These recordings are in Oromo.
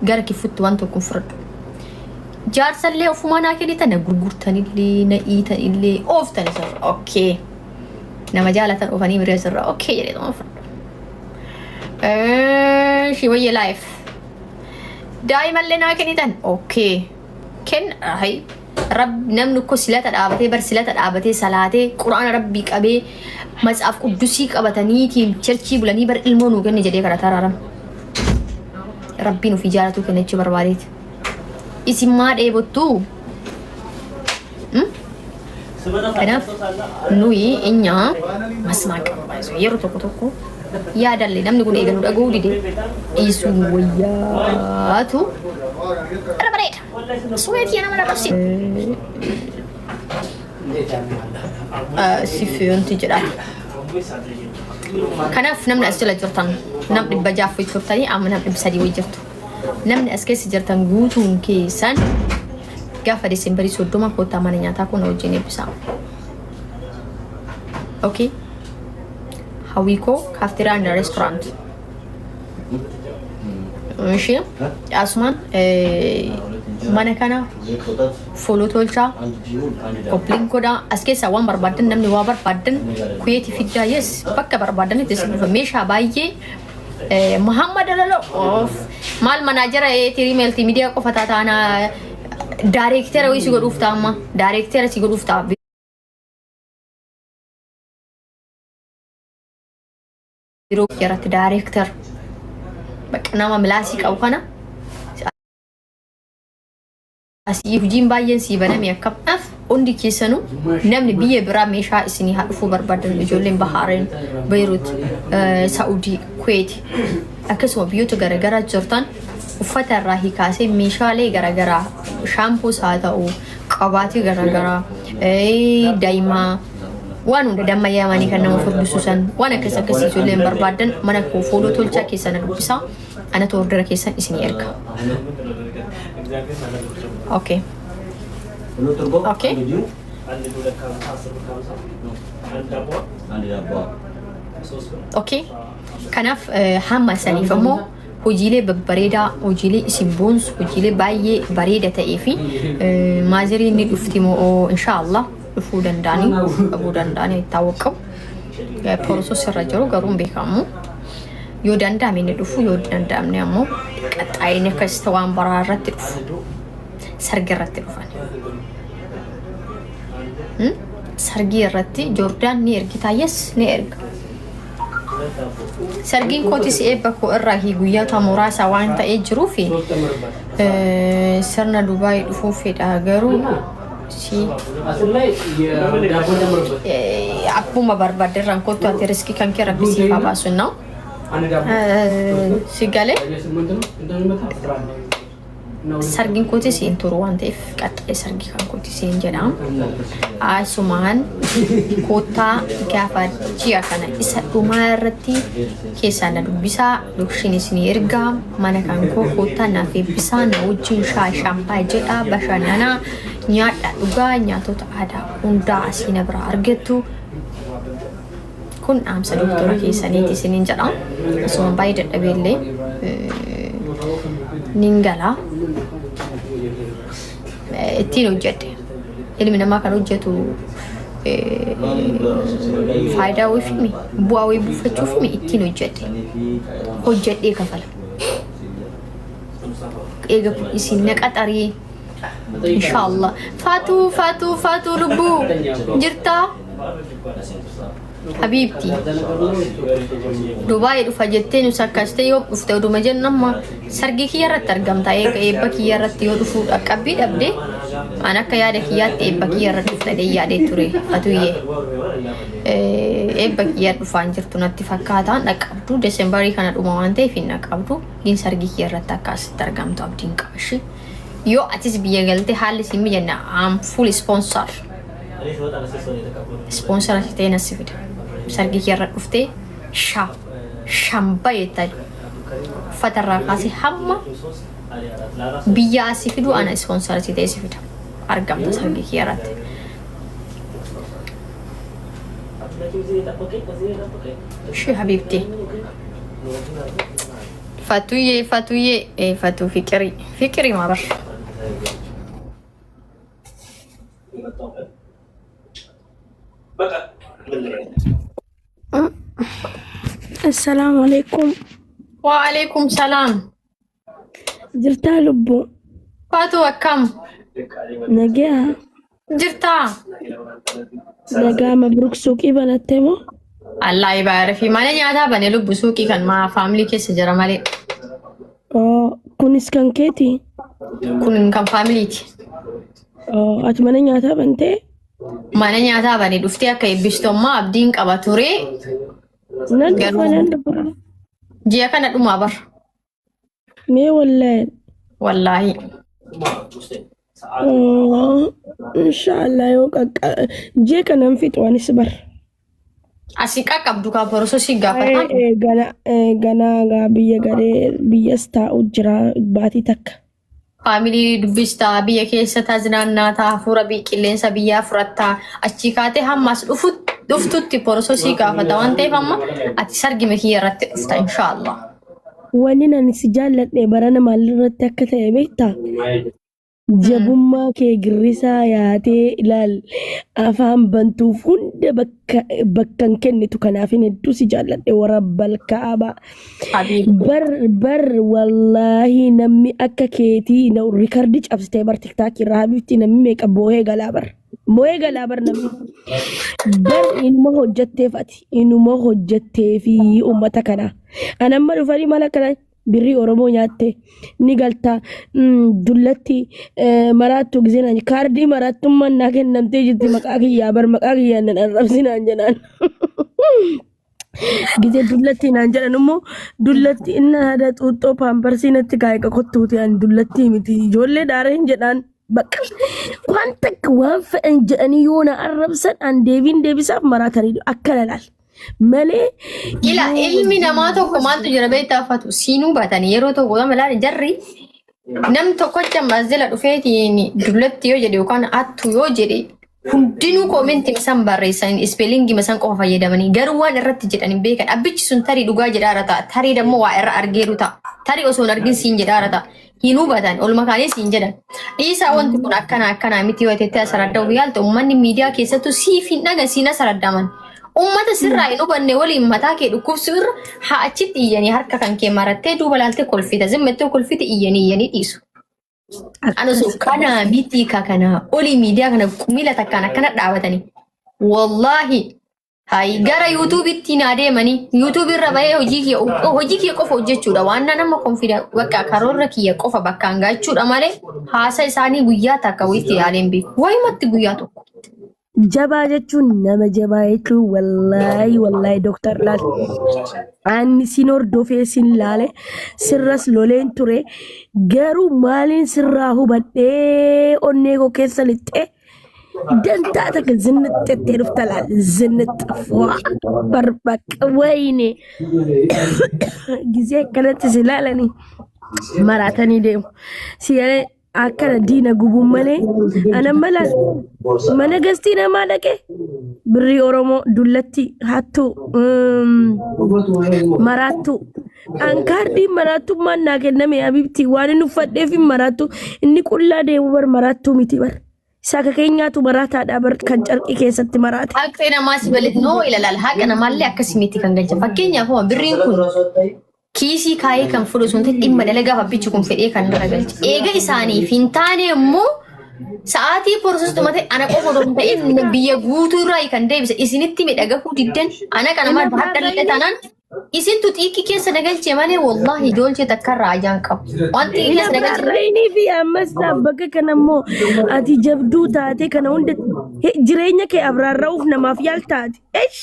Gara kifutti waan tokko hin fudhadhu. Jaarsallee ofumaa naa kennitan na gurgurtanillee na iitanillee ooftan isarra. Okay. Nama jaalatan oofanii mirga isarra. Okay jedhee tuma fudhadhu. Shi wayye life. Daa'imallee naa kennitan. Okay. Kenna hay. Rab namni ko silata dhaabatee bar silata dhaabatee salaatee quraana rabbii qabee matsaaf quddusii qabataniitiin cherchii bulanii bar ilmoo nuu kenne jedhee kadhataa raaram. Rabbiin ofii jaalatuu kenna jechuu barbaadeeti. Isin maa dheebottuu? Kanaaf nuyi inya masmaa qabna. Yeroo tokko tokko yaadalle namni kun eega nu dhaga'uu dide dhiisuun wayyaatu irra bareeda. Sumeetii kiyya nama na qabsi. Siif wanti jedha. Kanaaf namni as jala jirtan nam 600 wayii turtanii amma nam 300 wayii jirtu. Namni as keessa jirtan guutuun keessan gaafa Desembarii 30 kottaa mana nyaataa kun wajjin eebbisaa. Okay. Hawwii koo kaafteeraa and restaurant. Ishee asumaan mana kana follow tolchaa koppiliin godhaa as keessaa waan barbaaddan namni waa barbaaddan kuyeeti fiddaa yes bakka barbaadanitti isin dhufa meeshaa baay'ee Muhammad Alalo of maal manaajara tirii meeltii miidiyaa qofa taataana daareektera wayii si godhuuf ta'a amma daareektera si godhuuf ta'a. Biiroo irratti daareektar bakka nama milaasii qabu kana asii hojiin baay'een sii baname akkam hundi keessanuu namni biyya biraa meeshaa isinii haa dhufuu barbaadan ijoolleen Bahaareen, Beirut, Saa'udii, Kuweet akkasuma biyyoota garaagaraa jirtan uffata irraa hiikaasee meeshaalee garaagaraa shaampuus haa ta'u qabaatii garaagaraa daa'imaa waan hunda damma yaamanii kan nama furdisu san waan akkas akkasii ijoolleen barbaadan mana koo fooloo tolchaa keessa na dubbisaa anatu ordera keessan isinii erga. Okay. Okay. Okay. Kanaaf hamma saniif ammoo hojiilee babbareedaa hojiilee isin boonsu hojiilee baay'ee bareeda ta'ee fi maaziriin ni dhufti moo inshaallah dhufuu danda'anii dhabuu danda'anii itti qabu. Porosos irra jiru garuu hin beekamu. Yoo danda'ame ni dhufu yoo danda'amne ammoo qaxxaa'inni akkas waan baraa irratti dhufu. Sargi irratti dhufan. Sargii irratti Joordaan ni ergitaa yes ni erga. Sargiin kootis eebba koo irraa guyyoota muraasa waan ta'ee jiruuf sirna Dubaay dhufuu fedha garuu si akkuma barbaadde irraan kottu ati riskii kan kee rabbi siif haa baasu na si galee Sargiin kootis hin turu waan ta'eef qaxxalee sargii kan kootis hin jedha. Asumaan koottaa gaafa ji'a kana isa dhumaa irratti keessaa na dubbisaa lokshiin isin ergaa mana kan koo koottaa naaf eebbisaa na wajjin shaashaambaa jedhaa bashannanaa nyaadha dhugaa nyaatota aadaa hundaa asii na biraa argattu. Kun dhaamsa doktora keessaniiti isiniin jedha. Osuma baay'ee dadhabeellee nin gala. Ittiin hojjedhe. Ilmi namaa kan hojjetu faayidaa wayii fi bu'aa wayii buufachuuf ittiin hojjedhe. Hojjedhee kafala. Eega isin na qaxarii. Inshaallah. Fatuu fatuu fatuu lubbuu jirtaa? Habiibti. Dubaay dhufa jettee nus akkas ta'e yoo dhufte oduma jennu amma sargii kiyya irratti argamta eega eebba kiyya irratti yoo dhufuu dhaqqabbii dhabde an akka yaada kiyyaatti eebba kiyya irra dhufta jedhee yaadee ture Fatuyyee. Eebba kiyya dhufaan jirtu natti fakkaata dhaqqabdu Desembarii kana dhuma waan ta'eef hin dhaqqabdu gin sargii kiyya irratti akka asitti argamtu abdiin qaba ishee. Yoo atis biyya galte haalli siin mijanne am full sponsor. Sponsor ati ta'e nasi fida. Sargii kee irra dhuftee sha shamba jettaa uffata irraa kaasee hamma biyya asii fidu ana sponsor ati ta'e si fida. Argamta sargii kee irratti. Shi habibti. Fatuyyee fatuyyee ee fatuu fiqirii fiqirii maa bar. Assalaamu alaikum. Waalaikum salaam. Jirtaa lubbuu? Fatuu akkam? Nagaa. Jirtaa? Nagaa mabruk suuqii banattee moo? Allah ibaarafi mana nyaataa bane lubbu suuqii kan maa family keessa jira malee. Oo, kunis kan keeti? Kun kan familyti. Oo, ati mana nyaataa bantee? Mana nyaataa bane dhuftee akka eebbistu ammaa abdiin qaba ture. Nan dhufa Garuu nan dhufa. ji'a kana dhumaa bar. Mee wallaahi. Wallaahi. Oo, inshaallah yoo qaqqa ji'a kanan fixu anis bar. Asii qaqqabdu kaa processii gaafataan. Gana ganaa gaa biyya galee biyyas taa'u jira baatii takka. Family dubbistaa biyya keessa taazinaannaataa hafuura qilleensa biyyaa fudhattaa achii kaatee hamma as dhuftutti processii gaafata waan ta'eef amma ati sargime kiyya irratti dhufta inshaallah. Wanni ani si jaalladhe barana maalirratti akka ta'e beektaa? Jabummaa kee girrisaa yaatee ilaal afaan bantuuf hunda bakka bakka hin kennitu kanaafin hedduu si jaalladhe warra balkaaba. Habiibi. Bar bar wallaahi namni akka keetii na record cabsitee bar TikTok irraa habibti namni meeqa boohee galaa bar. Boohee galaa bar namni. Bar inuma hojjetteef ati inuma hojjetteefi uummata kana. Anamma dhufanii mala kana birrii Oromoo nyaatte ni galta dullatti maraattu giseen kaardii maraattummaan naa kennamtee jirti maqaa kiyyaa bar maqaa kiyyaan nan arrabsinaan jedhaan. Gisee dullatti naan jedhan immoo dullatti inni haadha xuuxxoo paamparsii natti kaa'e qottuuti ani dullattii miti ijoollee daareen jedhaan bakka waan takka waan fedhan jedhanii yoo na arrabsan an deebiin deebisaaf maraatanii akkana laal. Malee Ila ilmi namaa tokko maaltu jira beektaa uffatu siinuu baatanii yeroo tokko gama ilaali jarri nam tokkocha masjila dhufeetiin dullatti yoo jedhe yookaan attu yoo jedhe hundinuu commentii isaan barreessan spellingii isaan qofa fayyadamanii garuu waan irratti jedhan hin beekan abbichi sun tarii dhugaa jedhaara ta'a tarii dammoo waa irra argeeru ta'a tarii osoo hin argin siin jedhaara ta'a hin hubatan olma kaanii siin jedhan dhiisaa wanti kun akkana akkanaa miti yoo ta'e asaradda'uuf yaalta uummanni miidiyaa keessattuu siif hin dhagan siin asaraddaman ummata sirraa hin hubanne waliin mataa kee dhukkubsu irra haa achitti iyyanii harka kan kee marattee duuba laaltee kolfita zimmattee kolfite iyyanii iyyanii dhiisu. Ana osoo kana miti ka kana olii miidiyaa kana miila takkaan akkana dhaabatanii wallaahi hayi gara YouTubeitti naa deemanii YouTube irra bahee hojii kiyya qofa hojjechuudha waan nama confident bakka karoorra kiyya qofa bakkaan gaachuudha malee haasa isaanii guyyaa takka wayitti yaaleen beeku wayumatti guyyaa tokko. Jabaa jechuun nama jabaa jechuun wallaahi wallaahi dooktar laal. Ani sin hordofee sin laale sirras loleen ture garuu maaliin sirraa hubadhee onnee koo keessa lixxee dantaa takka zinnixxettee dhufta laal zinnixxa barbaqqa wayine gizee akkanatti si laalanii maraatanii deemu. Si galee akkana diina gubuun malee anan malaan mana gastii namaa dhaqe birrii Oromoo dullatti hattuu maraattuu an kaardiin maraattummaan naa kenname habibti waan inni uffadheef hin maraattu inni qullaa deemu bar maraattuu miti bar isa akka keenyaatu maraataadha bar kan carqii keessatti maraate. Haqni namaa si bal'is noo ilaalaal haqa namaallee akkasii miti kan galcha fakkeenyaaf hoo birriin kun kiisii kaayee kan fudhu sun dhimma dalagaaf abbichi kun fedhee kan bira galche. Eega isaaniif hin taane immoo sa'aatii process dhumate ana qofa osoo hin ta'in biyya guutuu irraa kan deebise isinitti midhagahuu diddan ana kana maal hadhallee taanaan isintu xiiqii keessa na galche malee wallaahi ijoollee takka irraa ajaan qabu. Waan xiiqii keessa na galche. Reynii fi ammas bakka kana immoo ati jabduu taate kana hunda jireenya kee abraarra'uuf namaaf yaaltaati. Esh!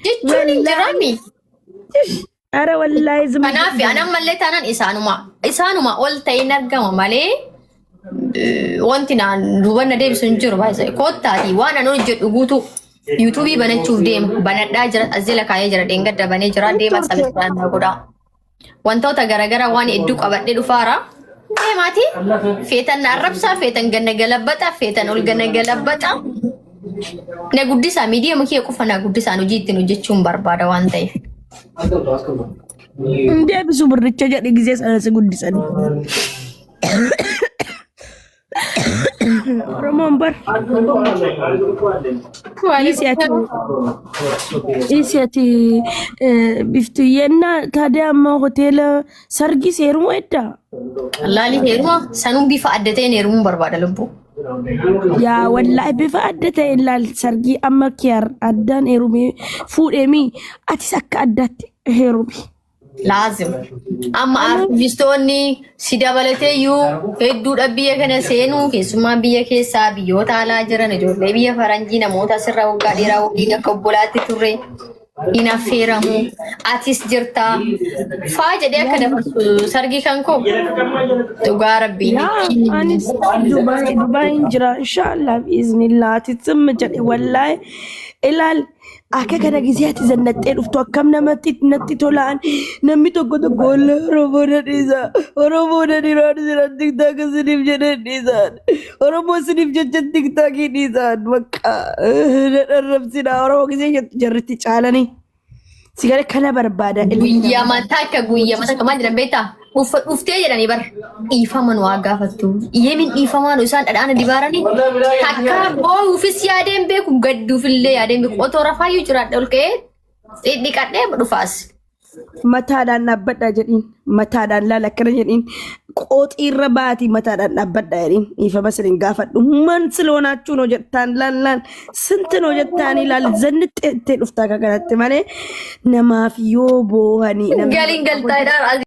Jechuun hin jiraami. Ara wallaahi zimma. Kanaaf ana ammallee taanaan isaanuma ol ta'een argama malee wanti naan duuba na deebisu hin jiru baay'ee. Koottaati waan ani hojjedhu guutuu YouTubeii banachuuf deema. Banadhaa jira as jala kaayee jira dheengadda banee jira deema subscribe na godhaa. Wantoota garaagaraa waan hedduu qabadhee dhufaara. Deemaati feetan na arrabsaa feetan ganna galabbata feetan ol ganna galabbata. Na guddisaa miidiyaa kiyya qofa na guddisaan hojii ittiin hojjechuun barbaada waan ta'eef. Hin deebisu birricha jedhi gizee sana si guddisanii. Oromoon bar dhiisi ati dhiisi ati biftuyyeenna taadee amma hoteela sargii seeruma eddaa. Laalii heeruma sanuun bifa adda ta'een heerumuun barbaada lubbuu. Yaa wallaahi bifa adda ta'een laal sargii amma kiyaar addaan heerumee fuudheemii atis akka addaatti heerumi. Laazim. Amma artistoonni si dabalatee iyyuu hedduudha biyya kana seenuu keessumaa biyya keessaa biyyoota alaa jiran ijoollee biyya faranjii namoota asirra waggaa dheeraa waliin akka obbolaatti turre hin affeeramu. Atis jirta. Faa jedhee akka dabarsu sargii kan koo dhugaa rabbii. Yaa anis Dubaay Dubaayin jira inshaallah biiznillah ati zimma jedhi wallaahi ilaal akka kana gisee ati zannaxxee dhuftu akkam namatti natti tolaan namni tokko tokko wallaahi Oromoo na dhiisa Oromoo na dhiiraan jiran tiktaaka siniif jedhee dhiisaan Oromoo siniif jecha tiktaakii dhiisaan bakka na dharrabsinaa Oromoo gisee jettu jarritti caalanii si gara kana barbaada ilmi namaa. Guyyama takka guyyama takka maal jedhan beektaa? Uffa dhuftee jedhanii bar dhiifama nu haa gaafattu. Yemin dhiifamaa nu isaan dhadhaana dibaaranii takka boo'uufis yaadeen beeku gadduufillee yaadeen beeku otoo rafaayyuu jiraadhe ol ka'ee dhidhiqadhee dhufaas. Mataadhaan dhaabbadhaa jedhiin mataadhaan laala akkana jedhiin qooxiirra baatii mataadhaan dhaabbadhaa jedhiin dhiifama isin gaafadhu man siloonaachuu noo jettaan laal laal sinti noo jettaanii laal zanni xeettee dhuftaa akka kanatti malee namaaf yoo boohanii namni Galiin galtaa jedhaan.